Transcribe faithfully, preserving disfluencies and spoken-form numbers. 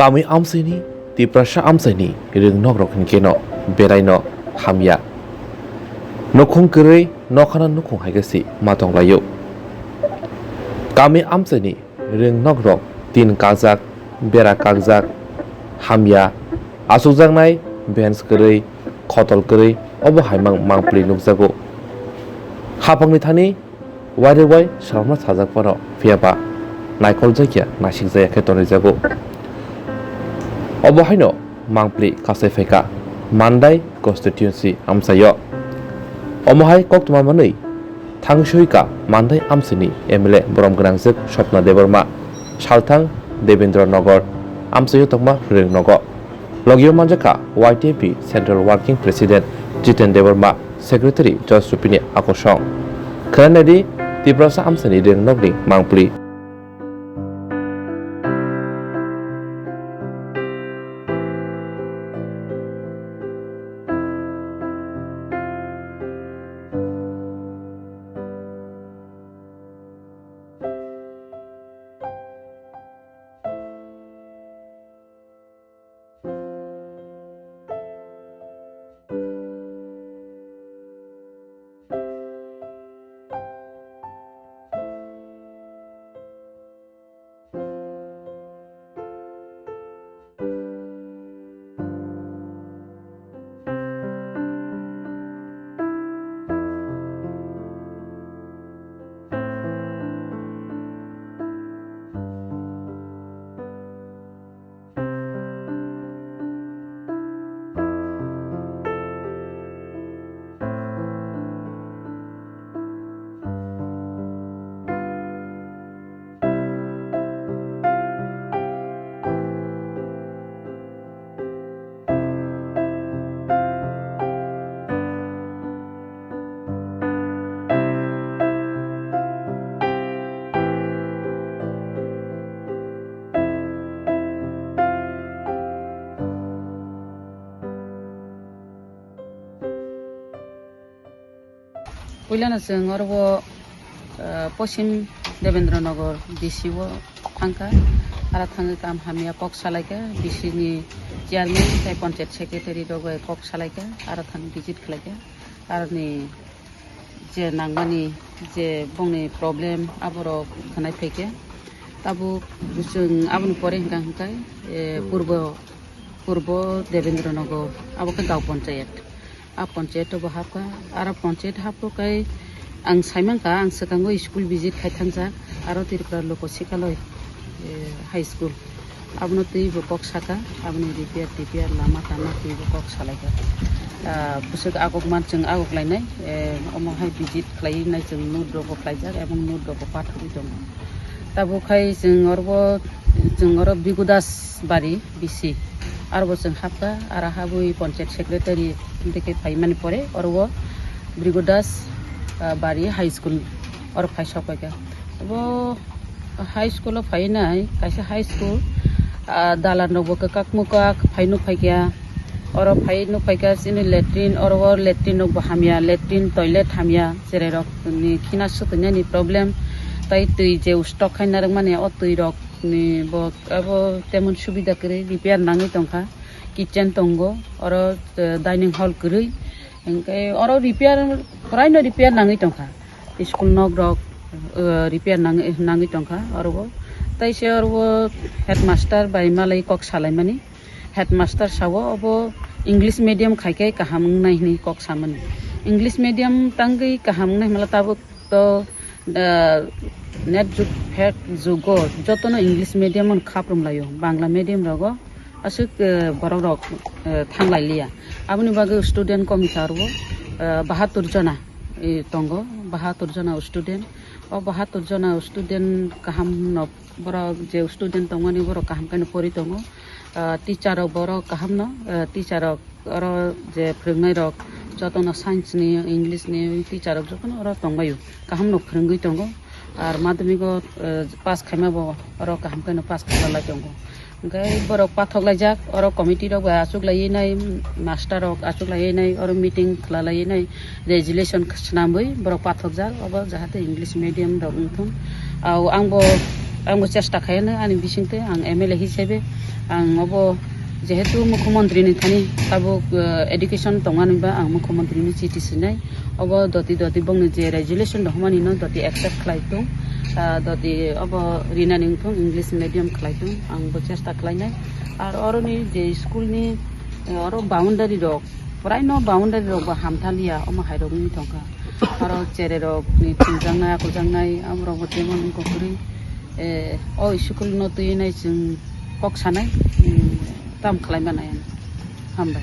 Kami amchaini, Tiprasa amchaini rwng nokrok hinkhe no belaino hamya. Nukhung kwrwi nokhana nukhung hai khe se ma tonglaio. Kami amchaini rwng nokrok tin kakjak, bera kakjak, hamya, achukjaknai, bench kwrwi, khotol kwrwi, obo hai mang mangpili nukjago. Haphangni thani wairwi wai swrapna sajak phano, phiya ba naikholjakya, naisikjakya khe tonwijago. Obo haino mangpili kasai phaikha Mandai constituency amchaio. Omo hai koktwma manwi thangsoika Mandai amchaini M L A borom gwnangjwk Swapna Debbarma, salthang Debendra Nagar amchaio tongma rwng nogo. Logio manjakha Y T F Central Working President Jiten Debbarma, Secretary Josh Rupini akosong. Khwnanadi Tiprasa amchaini rwng nokni mangpili. Puilano chwng oro o, ah, Poschim Debendra Nagar D C o thangkha. Aro thangwi kam hamya kok salaikha, D C ni chairman tei panchayat secretary rok bai kok salaikha, aro thang visit khlaikha. Aroni je nangmani je bongni problem aborok khwnai phaikha. Tabuk chwng aboni pore hwnkha hwnkhe, eh, Purbo, Purbo Debendra Nagar, abo khe Gaon Panchayat. A panchayat o bo hapkha, aro panchayat hapkha khe ang saimankha, ang swkango school visit khai thangjak, aro Tripura Loko Sikhaloi, eh, High School, abono twibo kok saka, aboni repair tipair lama tama twibo kok salaikha. Ah, bwswk agok man chwng agok lainai, eh, omo hai visit khlai nai chwng note rokbo khlaijak, ebong note rokbo pathogwi tongo. Tabuk khai chwng oro bo, chwng oro Bhigu Das bari bisi. Aro bo chwng hapkha, aro habwi panchayat secretary hwnkhe phaimani pore oro o Bhrigu Das, ah, bari high school oro phai sok paikha. Bo high school o phainai kaisa high school, ah, dalan rok bo kwkak mwkak phai nuk phaikha. Oro phai nuk phaikha chini latrine, oro o latrine rok bo hamya, latrine toilet hamya, cherai rok ni khina swtwinani problem. Tai twi je stock khai narwkmani o twi rok ni bo abo temon subida kwrwi, repair nangwi tongkha. Kitchen tongo, oro, eh, dining hall kwrwi. Hwnkhe oro repair, kwraino repair nangwi tongkha. School nok rok, eh, repair nangwi, nangwi tongkha oro bo. Tai se oro bo headmaster bai malai kok salaimani. Headmaster sao obo English medium khaikhe kaham wngnai hwnwi kok samani. English medium tangwi kaham wngnai hwnla tabuk to, ah, net jug, phek jugo jotono English medium-o khaprum laio, Bangla medium rogo aswk, eh, borok rok, eh, thanglai liya. Aboni bagwi student kom khe aro, eh, bahatur jona, eh, tongo, bahatur jona student. O bahatur jona student kaham no borok je student tongmani borok kaham khe no pori tongo. Ah, teacher rok borok kaham no, ah, teacher rok oro je phwrwngnai rok jotono science ni, English ni teacher rok jotono oro tongbaio, kaham no phwrwngwi tongo. Ar madhyamik o, ah, pass khaima bo oro kaham khe no pass khlai tongo. Hwnkhe borok pathok laijak, oro committee rok bai achuk laiwi nai, master rok achuk laiwi nai, oro meeting khwlalaiwi nai, resolution swnamwi borok pathokjak, obo jahate English medium rok wngthung. Au ang bo Ang bo chesta khaino ani bisingtwi, ang M L A hisabe ang obo jehetu mukhyamantri ni thani tabuk, eh, education tongmani ba ang mukhyamantri ni chiti sinai. Obo doti doti bongni je resolution rohmani no doti accept khlai tung, ah, doti obo rinani wngthung English medium khlai tung, ang bo chesta khlainai. Ar oroni je school ni, eh, oro boundary rok, prai no boundary rok ba hamthaliya, omo hai rok wngwi tongkha. Aro chere rok ni thwngjaknai, akuljaknai, abo rok bo temo nung kokri. Eh, o school no twi nai chwng kok sanai, mm, tam khlai manai. Hambai.